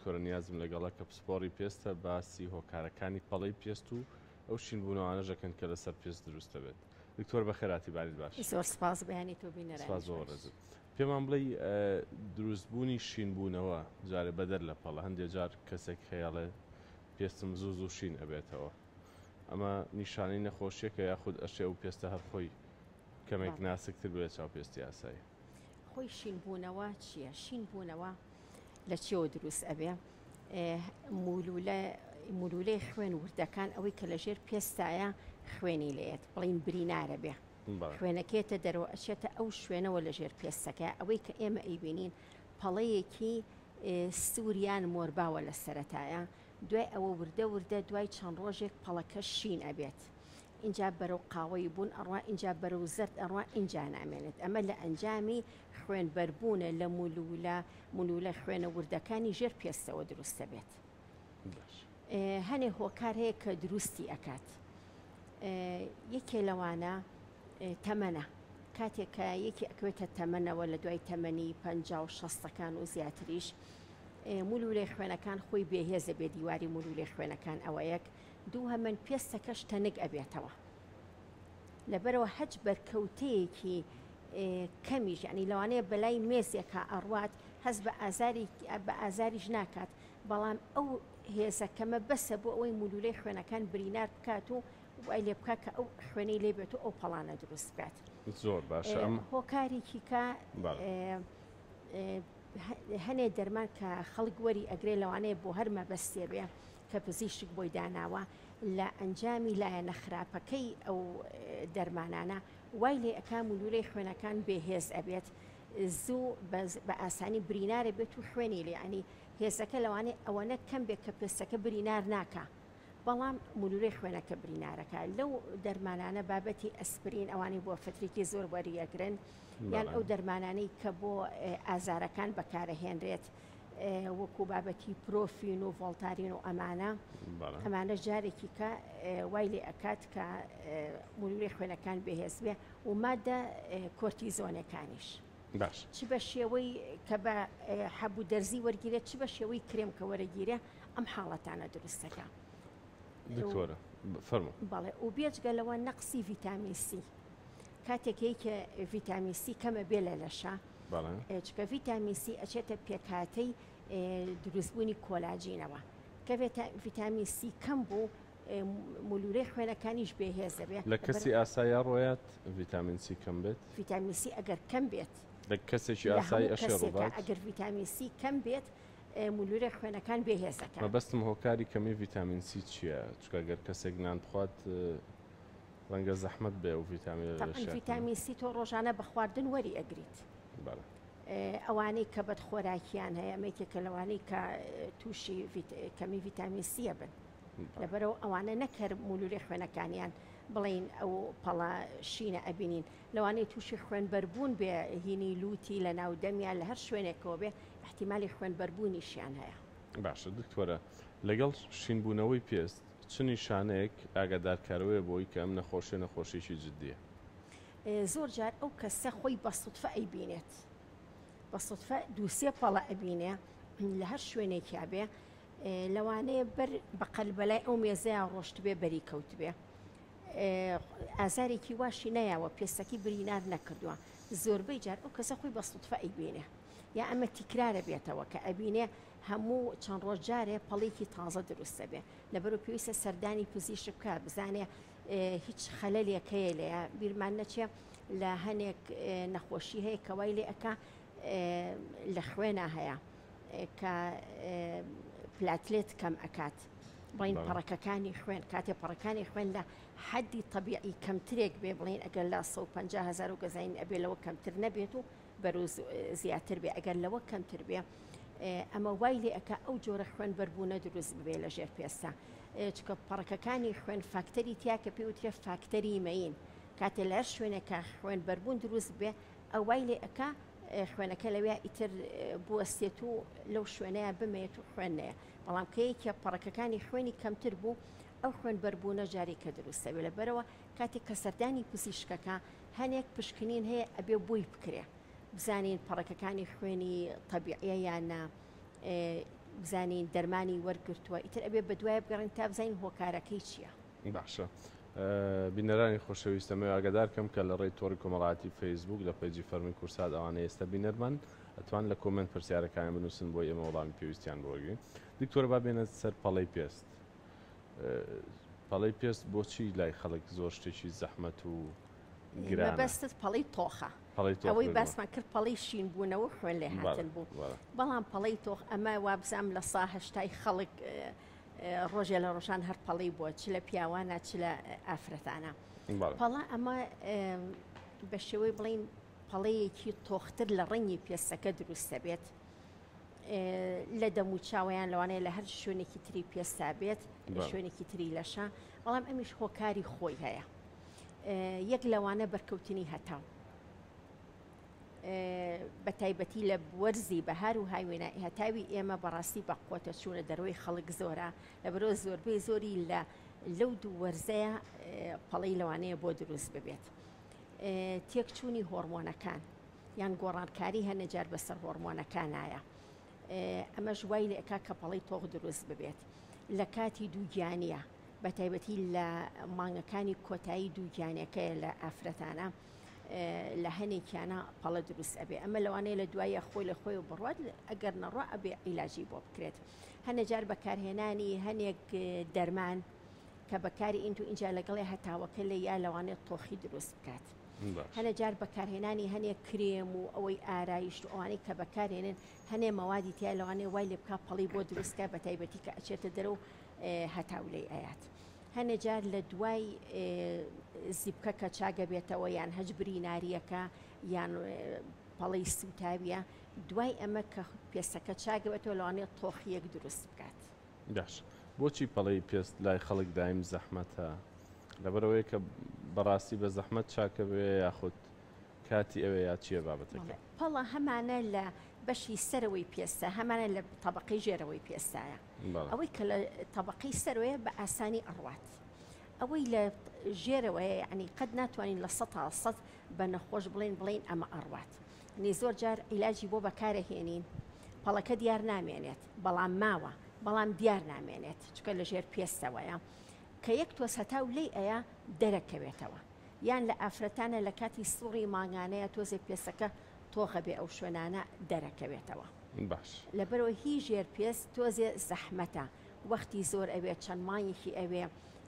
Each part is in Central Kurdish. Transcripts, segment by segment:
دکتۆرە نیازم لەگەڵە کە پسپۆڕی پێستە، باسی هۆکارەکانی پەڵەی پێست و ئەو شینبوونەوانەش ئەکەن کە لەسەر پێست دروست دەبێت. دکتۆر بەخێرهاتی بانیت باش. زۆر سپاس بەیانی تۆ بینەرانیش سپاس بۆ باش. ڕێزت. پێمان بڵێی دروستبوونی شینبوونەوە جارێ بەدەر لە پەڵە هەندێ جار کەسێک هەیە ئەڵێ پێستم زوو زوو شین ئەبێتەوە ئەمە نیشانەی نەخۆشیەکە یاخود ئەشێ ئەو پێستە هەر خۆی کەمێک بەڵێ. ناسکتر بێ لە چاو پێستی ئاسایی؟ خۆی شین بوونەوە چییە؟ شین بوونەوە لە چیەوە دروست ئەبێ؟ مولولە مولولەی خوێن وردەکان ئەوەی کە لەژێر پێستایە خوێنی لێت بڵین برینارە بێ خوێنەکێتە دەرەوە ئەچێتە ئەو شوێنەوە لەژێر پێستەکە ئەوەی کە ئێمە ئەیبینین پەڵەیەکی سووریان مۆرباوە لە سەرەتایە دوای ئەوە وردە وردە دوای چەند ڕۆژێک پەڵەکە شین ئەبێت ئینجا بەرەو قاوەیی بوون ئەڕوا ئینجا بەرەو زەرد ئەڕوا ئینجا نامێنێت ئەمە لە ئەنجامی خوێن بەربوونە لە مولولە مولولە خوێنە وردەکانی ژێر پێستەوە دروست دەبێت. هەنێ هۆکار هەیە کە دروستی ئەکات یەکێ لەوانە تەمەنە کاتێک کە یەکی ئەکەوێتە تەمەنەوە لە دوای تەمەنی 50 و شەستەکان و زیاتریش مولولەی خوێنەکان خۆی بێهێزە بێ دیواری مولولەی خوێنەکان ئەوە یەک دووهەمن پێستەکەش تەنک ئەبێتەوە لەبەرئەوە هەچ بەرکەوتەیەکی کەمیش یانی لەوانەیە بەلای مێزێکا ئەڕوات هەست بە ئازاری بە ئازاریش ناکات بەڵام ئەو هێزە کەمە بەسە بۆ ئەوەی مولولەی خوێنەکان برینار بکات و وای لێ بکات کە ئەو خوێنەی لێ بێت و ئەو پەڵانە دروست بکات. زۆر باشە ئەم هۆکارێکی کە هەنێ دەرمان کە خەڵک وەری ئەگرێ لەوانەیە بۆ هەر مەبەستێ بێ کە پزیشک بۆی داناوە لە ئەنجامی لایەنە خراپەکەی ئەو دەرمانانە وای لێ ئەکا مولولەی خوێنەکان بێ هێز ئەبێت زوو بە ئاسانی برینار ئەبێت و خوێنی لێ یانی هێزەکە لەوانەیە ئەوەنە کەم بێت کە پێستەکە برینار ناکا بەڵام مولولەی خوێنەکە برینارەکە لەو دەرمانانە بابەتی ئەسپرین ئەوانەی بۆ فترێکی زۆر وەریەگرن یان ئەو دەرمانانەی کە بۆ ئازارەکان بەکارەهێنرێت وەکو بابەتی پرۆفین و ڤۆڵتارین و ئەمانە ئەمانە جارێکی کە وای لێ ئەکات کە مولولەی خوێنەکان بەهێز بێ و مادە کۆرتیزۆنەکانیش باش چ بە شێوەی کە بە حەب و دەرزی وەرگیرێت چ بە شێوەی کرێم کە وەرەگیرێ ئەم حاڵەتانە دروستەکە. دکتۆرە فەرموو. بەڵێ و بێجگە لەوە نەقسی ڤیتامین سی کاتێک یەکێ ڤیتامین سی کەمە بێ لە لەشە چکە ڤیتامین سی ئەچێتە پێکهاتەی دروستبوونی کۆلاجینەوە کە ڤیتامین سی کەم بوو مولولەی خوێنەکانیش بێهێز دەبێت لە کەسی ئاساییا ڕۆیات ڤیتامین سی کەم بێت؟ ڤیتامین سی ئەگەر کەم بێت لە کەسێکی ئاسایی ئەشێ ڕووبات؟ ئەگەر ڤیتامین سی کەم بێت مولولەی خوێنەکان بێهێز دەکات. مەبەستم هۆکاری کەمی ڤیتامین سی چییە؟ چونکە گەر کەسێک نان بخوات ڕەنگە زەحمەت بێ ئەو ڤیتامینە لە تەبعەن لەشیا کەم. ڤیتامین سی تۆ ڕۆژانە بە خواردن وەری ئەگریت. بەڵێ. ئەوانەی کە بەدخۆراکیان هەیە ئەمە یەکێکە لەوانەی کە تووشی کەمی ڤیتامین سی ئەبن. لەبەرئەوە ئەوانە نەک هەر مولولەی خوێنەکانیان بڵێین ئەو پەڵە شینە ئەبینین لەوانەیە تووشی خوێنبەربوون بێ هینی لوتی لە ناو دەمیان لە هەر شوێنێکەوە بێ ئیحتیمالی خوێنبەربوونیشیان هەیە. باشە دکتۆرە لەگەڵ شینبوونەوەی پێست چ نیشانەیەک ئاگادارکەرەوەیە بۆی کە ئەم نەخۆشیە نەخۆشیەکی جدیە؟ زۆر جار ئەو کەسە خۆی بە سوتفە ئەیبینێت بە سوتفە دووسێ پەڵە ئەبینێ لە هەر شوێنێکیا بێ لەوانەیە بەر بە قەل بەلای ئەو مێزەیا ڕۆشتبێ بەری کەوتبێ ئازارێکی واشی نەیاوە پێستەکەی برینار نەکردووە زۆربەی جار ئەو کەسە خۆی بە سوتفە ئەیبینێ یا ئەمە تیکرارە بێتەوە کە ئەبینێ هەموو چەند ڕۆژ جارێ پەڵێکی تازە دروست دەبێ لەبەرو پێویستە سەردانی پزیشک بکات بزانێ هیچ خەلەلێک هەیە لێیە بیرمان نەچێ لە هەنێک نەخۆشی هەیە کە وای لێ ئەکا لە خوێنا هەیە کە پلاتلێت کەم ئەکات بڵین پەڕەکەکانی خوێن کاتێ پەڕەکانی خوێن لە حەدی تەبیعی کەمترێک بێ بڵین ئەگەر لە 150 هزار و گەزین ئەبێ لەوە کەمتر نەبێت و بەرەو زیاتر بێ ئەگەر لەوە کەمتر بێ ئەمە وای لێ ئەکا ئەو جۆرە خوێن بەربوونە دروست ببێ لە ژێر پێستا چکە پەڕەکەکانی خوێن فاکتەری تیا کە پێی وترێ فاکتەری مەین کاتێ لە هەر شوێنێکا خوێن بەربوون دروست بێ ئەو وای لێ ئەکا خوێنەکە لەویا ئیتر بوەستێت و لەو شوێنەیا بمێت و خوێن نەیە بەڵام کە یەکێ پەڕەکەکانی خوێنی کەمتر بوو ئەو خوێن بەربوونە جارێکە دروست ئەبێ لەبەرەوە کاتێک کە سەردانی پزیشکەکە هەنێک پشکنین هەیە ئەبێ بۆی بکرێ بزانین پەڕەکەکانی خوێنی تەبیعیە یان نا. بزانین دەرمانی وەرگرتووە ئیتر ئەبێ بەدوای بگەڕین تا بزانین هۆکارەکەی چییە. باشە بینەرانی خۆشەویست ئەمەوێ ئاگادار کەم کە لە ڕێی تۆڕی کۆمەڵایەتی فەیسبووک لە page ی فەرمی کوردسات ئەوانەی ئێستا بینەرمان ئەتوان لە comment پرسیارەکانیان بنووسن بۆی ئێمە وەڵامی پێویستیان بۆ وەرگرین. دکتۆرە با بێنە سەر پەڵەی پێست. پەڵەی پێست بۆچی لای خەڵک زۆر شتێکی زەحمەت و گرانە؟ مەبەستت پەڵەی تۆخە. پەڵەی تۆخ ئەوەی بێگومان. باسمان کرد پەڵەی شین بوونەوە و خوێن لێهاتن بوو. بەڵام پەڵەی تۆخ ئەمە وابزانم لە سا هەشتای خەڵک ڕۆژێ لە ڕۆژان هەر پەڵەی بووە چ لە پیاوانە چ لە ئافرەتانە. پەڵە ئەمە بە شێوەی بڵین پەڵەیەکی تۆختر لە ڕەنگی پێستەکە دروست دەبێت. لە دەموچاوەیان لەوانەیە لە هەر شوێنێکی تری پێستا بێت لە شوێنێکی تری لەشە بەڵام ئەمیش هۆکاری خۆی هەیە یەک لەوانە بەرکەوتنی هەتاو بە تایبەتی لە وەرزی بەهار و هاوێنە هەتاوی ئێمە بەڕاستی بە قوتە چوونە دەرەوەی خەڵک زۆرە لەبەرەوە زۆربەی زۆری لە لەو دوو وەرزەیە پەڵەی لەوانەیە بۆ دروست ببێت تێکچوونی هۆرمۆنەکان یان گۆڕانکاری هەنێ جار بەسەر هۆرمۆنەکانایە ئەمەش وای لێ ئەکا کە پەڵەی تۆخ دروست ببێت لە کاتی دووگیانیە بە تایبەتی لە مانگەکانی کۆتایی دووگیانەکەیە لە ئافرەتانە لە هەنێکیانە پەڵە دروست ئەبێ ئەمە لەوانەیە لە دوایە خۆی لە خۆی و بڕوات ئەگەر نەڕوا ئەبێ عیلاجی بۆ بکرێت هەنێ جار بەکارهێنانی هەنێک دەرمان کە بەکاری ئینت و ئینجا لەگەڵێ هەتاوەکە لێ یا لەوانەیە تۆخی دروست بکات. هەنێ جار بەکارهێنانی هەنێ کرێم و ئەوەی ئارایشت و ئەوانەی کە بەکارێنن هەنێ مەوادی تیا لەوانەیە وای لێ بکا پەڵی بۆ دروست کا بەتایبەتی کە ئەچێتە دەرە و هەتاو لێی ئەیات. هەنێ جار لە دوای زیپکە کە چاگە بێتەوە یان هەچ بریناریەکە یان پەڵەی سووتاویە دوای ئەمە کە پێستەکە چاگەبێتەوە لەوانەیە تۆخیەک دروست بکات. باش بۆچی پەڵەی پێست لای خەڵک دایم زەحمەتە؟ لەبەرئەوەیە کە بەڕاستی بە زەحمەت چاکەبێ یاخود کاتی ئەوێ یا چیە بابەتەکە؟ پەڵە هەمانە لە بەشی سەرەوەی پێستە هەمانە لە تەبەقەی ژێرەوەی پێستایە ئەوەی کە لە تەبەقەی سەرەوەیە بە ئاسانی ئەڕوات ئەوەی لە ژێرەوەیە یعنی قەت ناتوانین لە 100% بە نەخۆش بڵێن بڵێن ئەمە ئەڕوات نی زۆر جار عیلاجی بۆ بەکارە هێنین پەڵەکە دیار نامێنێت بەڵام ماوە بەڵام دیار نامێنێت چونکە لە ژێر پێستەوەیە کە یەک تۆز هەتاو لێی ئەیا دەرەکەوێتەوە یان لە ئافرەتانە لە کاتی سوڕی مانگانەیە تۆزێ پێستەکە تۆخە بێ ئەو شوێنانە دەرەکەوێتەوە. باش. لەبەرئەوە هی ژێر پێست تۆزێ زەحمەتە وەختی زۆر ئەوێ چەند مانگێکی ئەوێ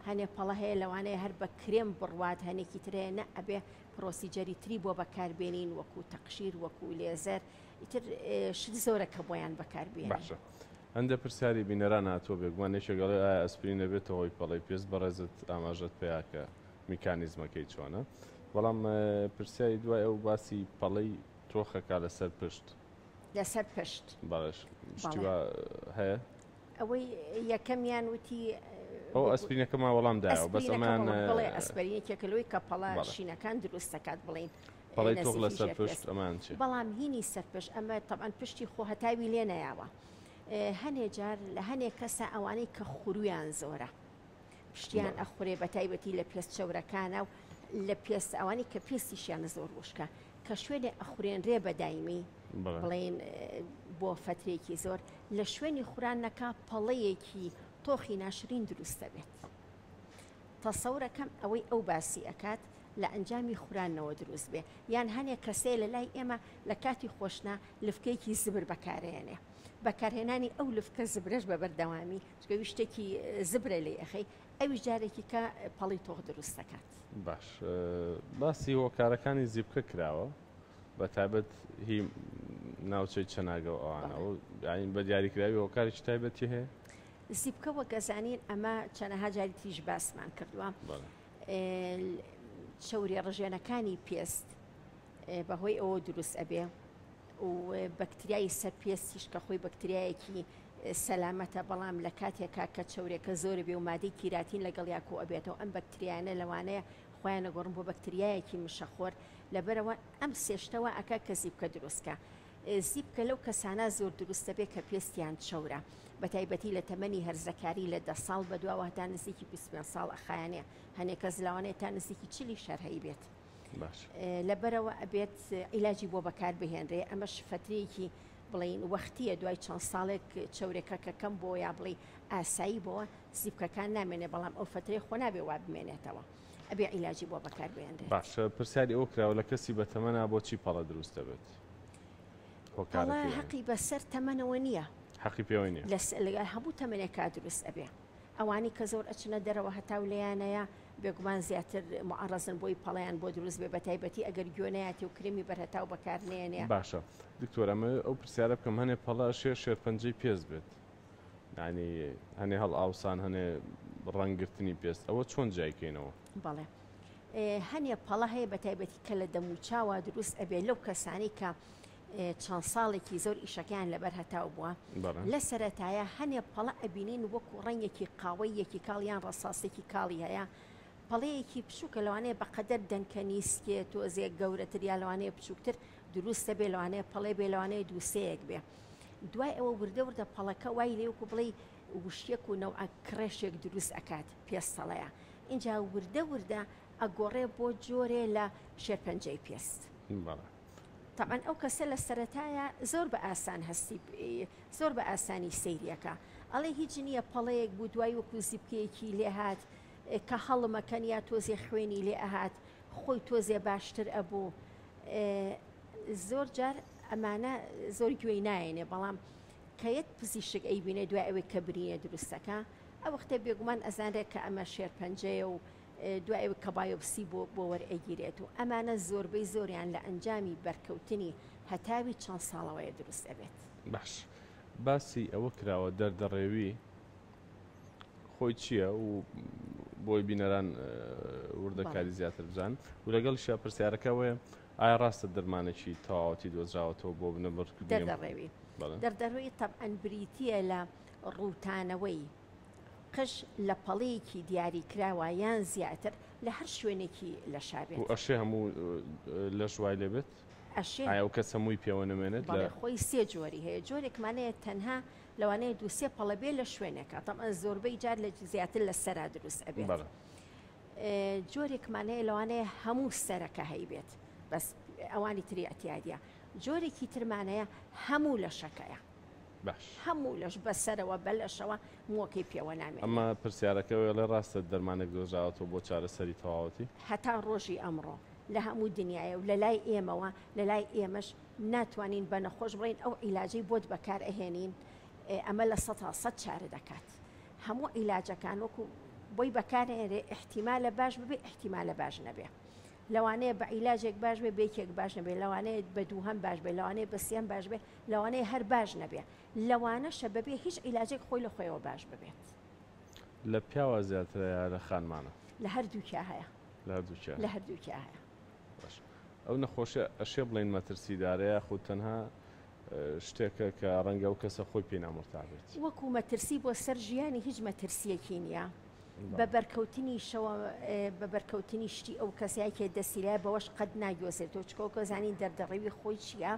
هەنێ پەڵە هەیە لەوانەیە هەر بە کرێم بڕوات هەنێکی تر هەیە نە ئەبێ procedure ی تری بۆ بەکار بێنین وەکو تەقشیر وەکو لێزەر ئیتر شت زۆرە کە بۆیان بەکار بێنین. باشە هەندێ پرسیاری بینەران هاتووە بێگومان یەکێک ئەڵێ ئایا ئەسپرین ئەبێتە هۆی پەڵەی پێست بەڕێزت ئاماژەت پیا کە میکانیزمەکەی چۆنە بەڵام پرسیاری دوای ئەو باسی پەڵەی تۆخەکە لەسەر پشت لەسەر پشت بەڵێ شتی وا هەیە؟ ئەوەی یەکەمیان وتی ئەو ئەسپرینەکەمان وەڵام دایەوە بەس ئەمان بڵێ ئەسپرین یەکێکە لەوەی کە پەڵە شینەکان دروست دەکات بڵین پەڵەی تۆخ لەسەر پشت ئەمان چی؟ بەڵام هینی سەر پشت ئەمە تەبعەن پشتی خۆ هەتاوی لێ نەیاوە هەنێ جار لە هەنێ کەسە ئەوانەی کە خورویان زۆرە پشتیان ئەخورێ بە تایبەتی لە پێست چەورەکانە و لە پێست ئەوانەی کە پێستیشیان زۆر وشکە کە شوێنێ ئەخورێنرێ بە دایمی بڵێن بۆ فەترێکی زۆر لە شوێنی خورانەکە پەڵەیەکی تۆخی ناشرین دروست دەبێت تەسەورەکەم ئەوەی ئەو باسی ئەکات لە ئەنجامی خورانەوە دروست بێ یان هەنێ کەسەیە لە لای ئێمە لە کاتی خۆشتنا لفکەیەکی زبر بەکارەیەنێ بەکارهێنانی ئەو لفکە زبرەش بە بەردەوامی چونکە ئەویش شتێکی زبرە لێی ئەخەی ئەویش جارێکی کە پەڵی تۆخ دروست دەکات. باش باسی هۆکارەکانی زیپکە کراوە بە تایبەت هی ناوچەی چەناگە و ئەوانە یانی بە دیاریکراوی هۆکارێکی تایبەتی هەیە؟ زیپکە وەک ئەزانین ئەمە چەنەها جاری تریش باسمان کردووە چەوریە ڕژێنەکانی پێست بەهۆی ئەوە دروست ئەبێ و بەکتریای سەر پێستیش کە خۆی بەکتریایەکی سەلامەتە بەڵام لە کاتێکا کە چەورێکە زۆر بێ و مادەی کیراتین لەگەڵ یاکۆ ئەبێتەوە ئەم بەکتریانە لەوانەیە خۆیان نەگۆڕن بۆ بەکتریایەکی مشەخۆر لەبەرەوە ئەم سێشتەوە ئەکا کە زیپکە دروستکە زیپکە لەو کەسانە زۆر دروست دەبێت کە پێستیان چەورە بەتایبەتی لە تەمەنی هەرزەکاری لە دە ساڵ بەدواوە هەتا نزیکی 25 ساڵ ئەخایەنێ هەنێ کەس لەوانەیە تا نزیکی چلیش هەر هەیبێت. باش. لەبەرئەوە ئەبێت عیلاجی بۆ بەکار بهێنرێ ئەمەش فەترەیەکی. بڵێین وەختییە دوای چەند ساڵێک چەورێکە کە کەم بۆوە یا بڵێی ئاسایی بۆوە زیپکەکان نامێنێ بەڵام ئەو فەترەی خۆ نابێ وا بمێنێتەوە ئەبێ عیلاجی بۆ بەکار بێنرێت. باشە پرسیاری ئەوە کراوە لە کەسی بەتەمەنا بۆچی پەڵە دروست دەبێت؟ پەڵە هۆکارەکەی یانی. هەقی بەسەر تەمەنەوە نییە. حەقی پێوەی نییە. لەس لە هەموو تەمەنێکا دروست ئەبێ. ئەوانەی کە زۆر ئەچنە دەرەوە هەتاو لێیانەیە بێگومان زیاتر موعەڕەزن بۆی پەڵەیان بۆ دروست بێ بەتایبەتی ئەگەر گوێ نەیاتێ و کرێمی بەر هەتاو بەکار نەیەنێ. باشە دکتۆر ئەمەوێ ئەو پرسیارە بکەم هەنێ پەڵە ئەشێ شێرپەنجەی پێست بێت یانی هەنێ هەڵئاوسان هەنێ ڕەنگ گرتنی پێست ئەوە چۆن جیای کەینەوە؟ بەڵێ هەنێ پەڵە هەیە بەتایبەتی کە لە دەموچاوە دروست ئەبێ لەو کەسانی کە چەند ساڵێکی زۆر ئیشەکەیان لەبەر هەتاو بووە لە سەرەتایە هەنێ پەڵە ئەبینین وەکو ڕەنگێکی قاوەی یەکی کاڵ یان ڕەساسێکی کاڵی هەیە پەڵەیەکی بچووکە لەوانەیە بەقەدەر دەنکە نیسکێ تۆزێک گەورەتر یا لەوانەیە بچووکتر دروستە بێ لەوانەیە پەڵێ بێ لەوانەیە دووسەیەک بێ دوای ئەوە وردە وردە پەڵەکە وای لێ وەکو بڵێی وشیەک و نەوعە کڕێشێک دروست ئەکات پێستەڵەیە ئینجا وردە وردە ئەگۆڕێ بۆ جۆرێ لە شێرپەنجەی پێست. بەڵێ. تەبعەن ئەو کەسە لە سەرەتایا زۆر بە ئاسان هەستی زۆر بە ئاسانی سەیری ئەکا ئەڵێ هیچ نییە پەڵەیەک بوو دوای وەکو زیپکەیەکی لێ هات کە هەڵمەکەن یا تۆزێ خوێنی لێ ئەهات خۆی تۆزێ باشتر ئەبوو زۆر جار ئەمانە زۆر گوێی نایەنێ بەڵام کە یەت پزیشک ئەیبینێ دوای ئەوەی کە برینە دروستەکە ئەو وەختە بێگومان ئەزانرێت کە ئەمە شێرپەنجەیە و دوای ئەوەی کە بایۆپسی بۆ بۆ وەرئەگیرێت و ئەمانە زۆربەی زۆریان لە ئەنجامی بەرکەوتنی هەتاوی چەند ساڵەوەیە دروست ئەبێت. باش باسی ئەوە کراوە دەردەڕێوی خۆی چییە و بۆی بینەران وردەکاری زیاتر بزان و لەگەڵیشا پرسیارەکە ئەوەیە ئایا ڕاستە دەرمانێکی تەواوەتی دۆزراوەتەوە بۆ بنەبڕکردنی دەردەڕێوی دەردەڕێوی تەبعەن بریتییە لە ڕووتانەوەی قژ لە پەڵەیەکی دیاریکراوە یان زیاتر لە هەر شوێنێکی لەشا بێت. و ئەشێ هەموو لەش وای لێ بێت؟ ئەشێ. ئایا ئەو کەسە مووی پێوە نەمێنێت لە. بەڵێ خۆی سێ جۆری هەیە جۆرێکمان هەیە تەنها لەوانەیە دوو سێ پەڵە بێ لە شوێنێکا تەبعەن زۆربەی جار لە زیاتر لە سەرا دروست ئەبێت. بەڵێ. جۆرێکمان هەیە لەوانەیە هەموو سەرەکە هەیبێت بەس ئەوانی تری ئیعتیادیە. جۆرێکی ترمان هەیە هەموو لەشەکەیە. باش. هەموو لەش بە سەرەوە بە لەشەوە مووەکەی پێوە نامێنێ. ئەمە پرسیارەکە وێڵێ ڕاستە دەرمانێک دۆزراوەتەوە بۆ چارەسەری تەواوەتی؟ هەتا ڕۆژی ئەمڕۆ لە هەموو دنیایە و لە لای ئێمەوە لە لای ئێمەش ناتوانین بە نەخۆش بڵێین ئەو عیلاجەی بۆت بەکار ئەهێنین ئەمە 100% چارە دەکات. هەموو عیلاجەکان وەکو بۆی بەکار ئەهێنرێ ئیحتیمالە باش ببێ ئیحتیمالە باش نەبێ. لەوانەیە بە عیلاجێک باش بێ بە یەکێک باش نەبێ لەوانەیە بە دووهەم باش بێ لەوانەیە بە سێیەم باش بێ لەوانەیە هەر باش نەبێ لەوانەشە بەبێ هیچ عیلاجێک خۆی لە خۆیەوە باش ببێت. لە پیاوە زیاترە یا لە خانمانە؟ لە هەردووکیا هەیە. لە هەردووکیا لە هەردووکیا هەیە. باش ئەو نەخۆشیە ئەشێ بڵێین مەترسیدارە یاخود تەنها شتێکە کە ڕەنگە ئەو کەسە خۆی پێی نامورتاح بێت؟ وەکو مەترسی بۆ سەر ژیانی هیچ مەترسیەکی نییە بە بەرکەوتنیشەوە بە بەرکەوتنی شتی ئەو کەسە یەکێ دەستی لایە بەوەش قەت ناگۆزێتەوە چکە وەکو زانین دەردەڕێوی خۆی چییە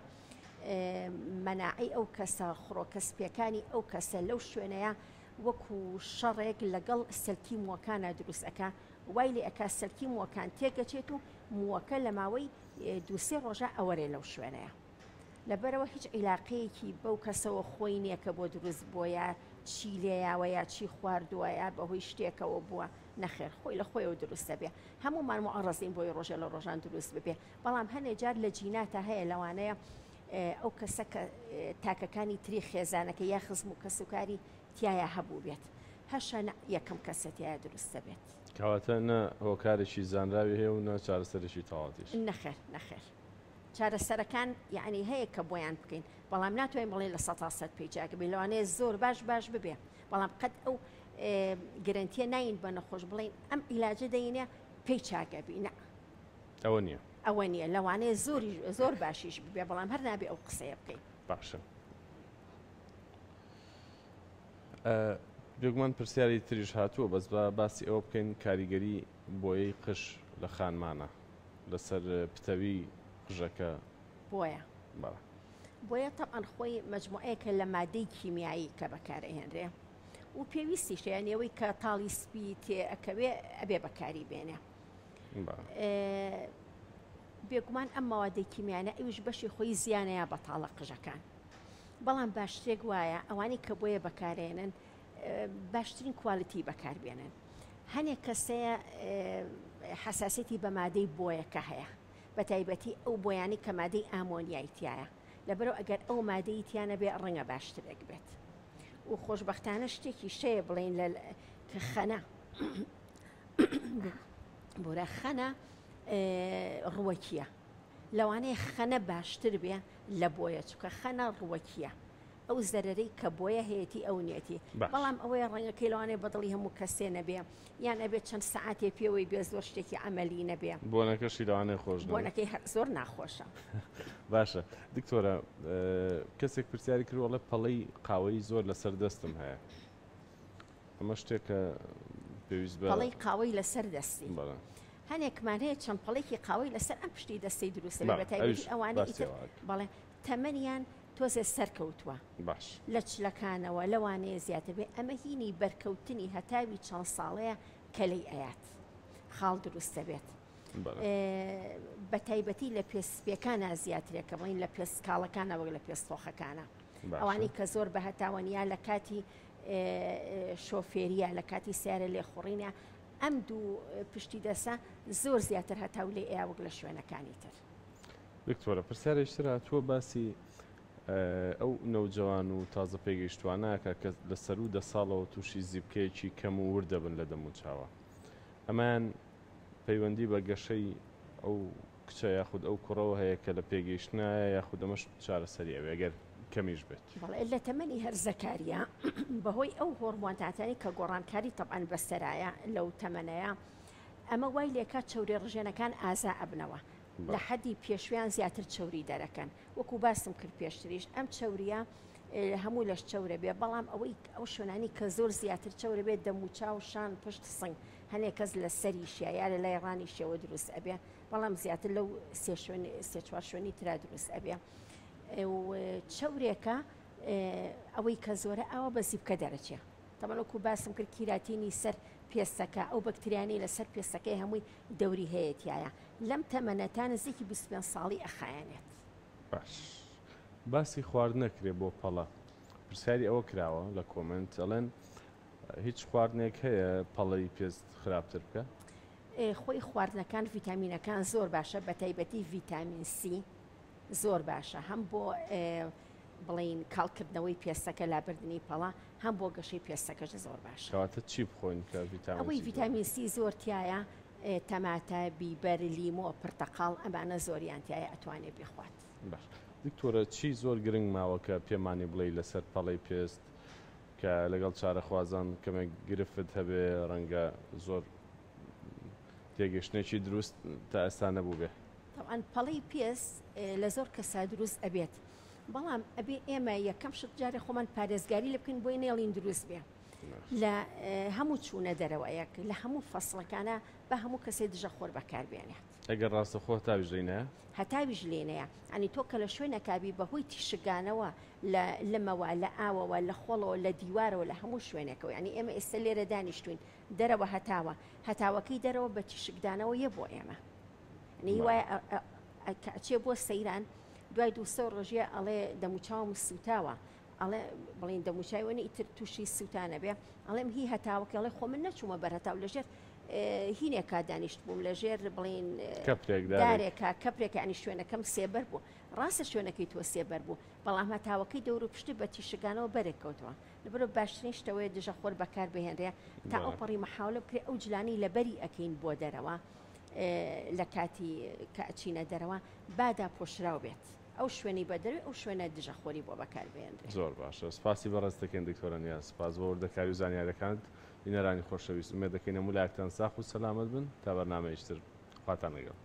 مەناعەی ئەو کەسە خڕۆکە سپیەکانی ئەو کەسە لەو شوێنەیە وەکو شەڕێک لەگەڵ سەلکی مووەکانا دروست ئەکا وای لێ ئەکا سەلکی مووەکان تێکەچێت و مووەکە لە ماوەی دوو سێ ڕۆژا ئەوەرێ لەو شوێنەیە لەبەرئەوە هیچ عیلاقەیەکی بەو کەسەوە خۆی نییە کە بۆ دروست بووە یا چی لێیاوە یا چی خواردووە یا بەهۆی شتێکەوە بووە نەخێر خۆی لە خۆیەوە دروست دەبێ هەموومان موعەڕەزین بۆی ڕۆژێ لە ڕۆژان دروست ببێ بەڵام هەنێ جار لە جیناتا هەیە لەوانەیە ئەو کەسە کە تاکەکانی تری خێزانەکە یا خزم و کەسوکاری تیایا هەبووبێت هەشە نە یەکەم کەسە تیایا دروست دەبێت. کەواتە نە هۆکارێکی زانراوی هەیە و نە چارەسەرێکی تەواوەتیش. نەخێر نەخێر چارەسەرەکان یەعنی هەیە کە بۆیان بکەین بەڵام ناتوانین بڵێین 100% پێی چاک بێ لەوانەیە زۆر باش باش ببێ بەڵام قەت ئەو گرەنتیە ناین بە نەخۆش بڵێین ئەم عیلاجە دەینێ پێی چاکەبی نا ئەوە نییە. ئەوە نییە لەوانەیە زۆریش زۆر باشیش ببێ بەڵام هەر نابێ ئەو قسەیە بکەین. باشە بێگومان پرسیاری تریش هاتووە بەس با باسی ئەوە بکەین کاریگەری بۆیەی قژ لە خانمانە لەسەر پتەوی قژەکە. بۆیە. بەڵێ. بۆیە تەبعەن خۆی مەجموعەیەکە لە مادەی کیمیایی کە بەکارئەهێنرێ و پێویستیشە یانی ئەوەی کە تاڵی سپی تێ ئەکەوێ ئەبێ بەکاری بێنێ. بێگومان ئەم مەوادەی کیمیانە ئەویش بەشی خۆی زیانەیە بە تاڵە قژەکان. بەڵام باشترێک وایە ئەوانەی کە بۆیە بەکارێنن باشترین quality بەکاربێنن. هەنێک کەس هەیە حەساسیەتی بە مادەی بۆیەکە هەیە بەتایبەتی ئەو بۆیانەی کە مادەی ئامۆنیای تیایە لەبەرئەوە ئەگەر ئەو مادەی تیا نەبێ ڕەنگە باشترێک بێت و خۆشبەختانە شتێکی شەیە بڵێین لە کە خەنە بۆرە خەنە ڕوەکیە لەوانەیە خەنە باشتر بێ لە بۆیە چونکە خەنە ڕوەکیە ئەو زەرەرەی کە بۆیە هەیەتی ئەو نیەتی باش. بەڵام ئەوەیە ڕەنگەکەی لەوانەیە بەدڵی هەموو کەسێ نەبێ یان ئەبێ چەند سەعاتێ پێوەی بێ زۆر شتێکی عەمەلی نەبێ. بۆنەکەشی لەوانەیە خۆش نەبێ. بۆنەکەی هەر زۆر ناخۆشە. باشە دکتۆرە کەسێک پرسیاری کردووە ئەڵێ پەڵەی قاوەیی زۆر لەسەر دەستم هەیە ئەمە شتێکە پێویست بە پەڵەی قاوەی لەسەر دەستی بەڵێ. هەنێکمان هەیە چەند پەڵێکی قاوەی لەسەر ئەم پشتی دەستەی دروست دەبێ بەڵێ بەتایبەتی ئەویش ئەوانەی باسی ئیتر ئەوە ئەکەم. بەڵێ تەمەنیان تۆزێ سەرکەوتووە باش. لە چلەکانەوە لەوانەیە زیاتر بێ ئەمە هینی بەرکەوتنی هەتاوی چەند ساڵەیە کە لێی ئەیات خاڵ دروست دەبێت بەڵێ. بەتایبەتی لە پێست سپیەکانا زیاترە کە بڵێین لە پێست کاڵەکانا وەک لە پێست تۆخەکانا باشە. ئەوانەی کە زۆر بە هەتاوەن یا لە کاتی شۆفێریە لە کاتی سیارە لێخوڕینە ئەم دوو پشتی دەسە زۆر زیاتر هەتاو لێ ئەیا وەک لە شوێنەکانی تر. دکتۆرە پرسیارێکی تر هاتووە باسی ئەو نەوجەوان و تازە پێگەیشتوانە ئەکا کە لە سەروو دە ساڵەوە تووشی زیپکەیەکی کەم و ورد دەبن لە دەموچاوە ئەمەیان پەیوەندی بە گەشەی ئەو کچە یاخود ئەو کوڕەوە هەیە کە لە پێگەیشتنایە یاخود ئەمەش چارەسەری ئەوێ گەر کەمیش بێت؟ بەڵێ لە تەمەنی هەرزەکاریە بەهۆی ئەو هۆڕمۆناتانەی کە گۆڕانکاری تەبعەن بەسەرایە لەو تەمەنەیە ئەمە وای لێکا چەوری ڕژێنەکان ئازا ئەبنەوە لە حەدی پێشویان زیاتر چەوری دەرەکەن وەکو باسم کرد پێشتریش ئەم چەوریە هەموو لەش چەورە بێ بەڵام ئەوەی ئەو شوێنانی کە زۆر زیاتر چەورە بێت دەموچاو شان پشت سنگ هەنێک کەس لە سەریشیا یا لە لای ڕانیشەوە دروست ئەبێ بەڵام زیاتر لەو سێ شوێن سێ چوار شوێنی ترا دروست ئەبێ و چەورێکە ئەوەی کە زۆرە ئاوا بە زیپکە دەرەچێ تەبعەن وەکو باسم کرد کیراتینی سەر پێستەکە ئەو بەکتریانەی لەسەر پێستەکەی هەمووی دەوری هەیە تیایا لەم تەمەنە تا نزیکی 25 ساڵی ئەخایەنێت. باش باسی خواردنە کرێ بۆ پەڵە پرسیاری ئەوە کراوە لە comment ئەڵێن هیچ خواردنێک هەیە پەڵەی پێست خراپتر بکە؟ خۆی خواردنەکان ڤیتامینەکان زۆر باشە بەتایبەتی ڤیتامین سی زۆر باشە هەم بۆ بڵێین کاڵکردنەوەی پێستەکە لابردنی پەڵە هەم بۆ گەشەی پێستەکەش زۆر باشە. کەواتە چی بخۆین کە ڤیتامین ئەوەی سی زۆر؟ ڤیتامین سی زۆر تیایە تەماتە، بیبەر، لیمۆ، پرتەقاڵ ئەمانە زۆریان تیایە ئەتوانێ بیخوات. باش دکتۆرە چی زۆر گرنگ ماوە کە پێمانی بڵێی لەسەر پەڵەی پێست کە لەگەڵ چارەخوازان کەمێک گرفت هەبێ ڕەنگە زۆر تێگەشتنێکی دروست تا ئێستا نەبووبێ؟ تەبعەن پەڵەی پێست لە زۆر کەسا دروست ئەبێت بەڵام ئەبێ ئێمە یەکەم شت جارێ خۆمان پارێزگاری لێ بکەین بۆی نێڵین دروست بێ لە هەموو چوونە دەرەوەیەک لە هەموو فەسڵەکانە بە هەموو کەسێ دژە خۆر بەکار بێنێت. ئەگەر ڕاستەخۆ هەتاویش لێی نایە؟ هەتاویش لێی نەیە یانی تۆ کە لە شوێنەکا بی بەهۆی تیشکگانەوە لە لمەوە لە ئاوەوە لە خۆڵەوە لە دیوارەوە لە هەموو شوێنێکەوە یانی ئێمە ئێستا لێرە دانیشتوین دەرەوە هەتاوە هەتاوەکەی دەرەوە بە تیشکدانەوە یە بۆ ئێمە یانی وایە کە ئەچێ بۆ سەیران دوای دوو سێ ڕۆژیە ئەڵێ دەموچاوم سوتاوە ئەڵێ بڵین دەموچاوی وەنی ئیتر تووشی سووتانە بێ ئەڵێم هی هەتاوەکە ئەڵێ خۆ من نەچوومە بەر هەتاو لەژێر هینێکا دانیشت بووم لەژێر بڵین کەپرێک دارێکا کەپرێک ینی شوێنەکەم سێبەر بوو ڕاستە شوێنەکەی تۆ سێبەر بوو بەڵام هەتاوەکەی دەور و پشتی بە تیشکگانەوە بەرێک کەوتەوە لەبەرئەوە باشترین شتەوەیە دژە خۆر بەکار بهێنرێ تا ئەو پەڕی مەحاولە بکرێ ئەو جلانەی لەبەری ئەکەین بۆ دەرەوە لە کاتی کە ئەچینە دەرەوە با داپۆشراو بێت ئەو شوێنەی بە دەروێ ئەو شوێنە دژە خۆری بۆ بەکار بهێنرێ. زۆر باشە سپاسی بەڕێزت دەکەین دکتۆرە نیاز سپاس بۆ وردەکاری و زانیاریەکانت بینەرانی خۆشەویست ئومێد دەکەین هەموو لایەکتان ساخ و سەلامەت بن تا بەرنامەیەکی تر خواتان لەگەڵ.